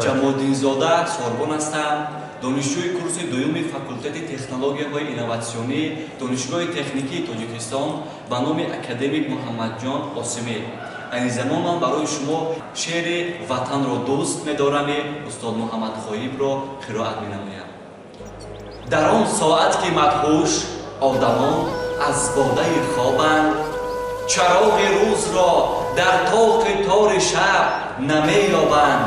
Ҷамолиддинзода Сорбон ҳастам, донишҷӯи курси дуюми факултети технологияҳои инноватсионӣ Донишгоҳи техникии Тоҷикистон ба номи академик Муҳаммадҷон Осимӣ. Айни замон ман барои шумо шеъри «Ватанро дӯст медорами» устод Муҳаммад Ғоибро қироат менамоям. Дар он соат, ки мадҳуш одамон аз бодаи хобанд, чароғи рӯзро дар тоқи тори шаб намеёбанд,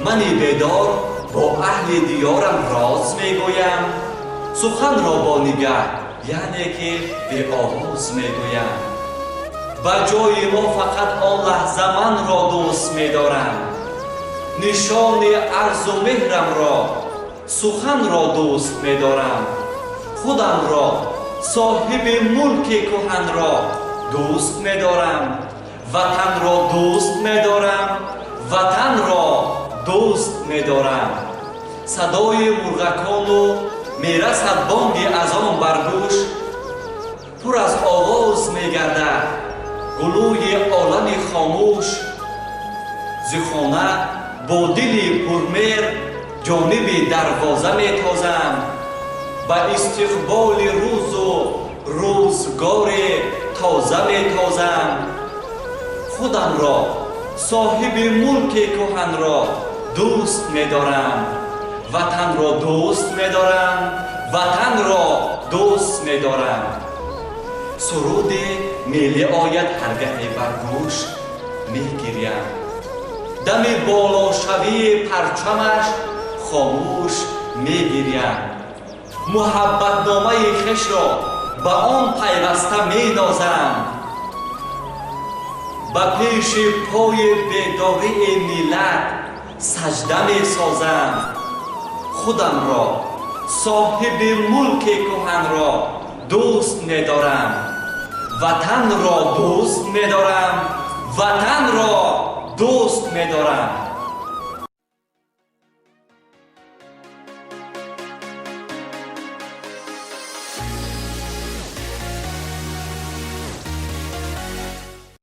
мани бедор бо аҳли диёрам роз мегӯям, суханро бо нигаҳ, яъне ки беовоз мегӯям. Ба ҷои мо фақат он лаҳза манро дӯст медорам, нишони арзу меҳрамро, суханро дӯст медорам. Худамро, соҳиби мулки кӯҳанро дӯст медорам, ватанро дӯст медорам, ватанро дӯст медорам. Садои мурғакону мерасад бонги азон бар гӯш, пур аз овоз мегардад гулӯи олами хомӯш. Зи хона бо дили пурмеҳр ҷониби дарвоза метозам, ба истиқболи рӯзу рӯзгори тоза метозам. Худамро, соҳиби мулки кӯҳанро дӯст медорам, ватанро дӯст медорам, ватанро дӯст медорам. Суруди миллӣ ояд ҳаргаҳе бар гӯш, мегирям. Дами болошавии парчамаш хомӯш мегирям. Муҳаббатномаи хешро ба он пайваста менозам, ба пеши пои бедории миллат саҷда месозам. Худамро, соҳиби мулки кӯҳанро дӯст медорам, ватанро дӯст медорам, ватанро дӯст медорам.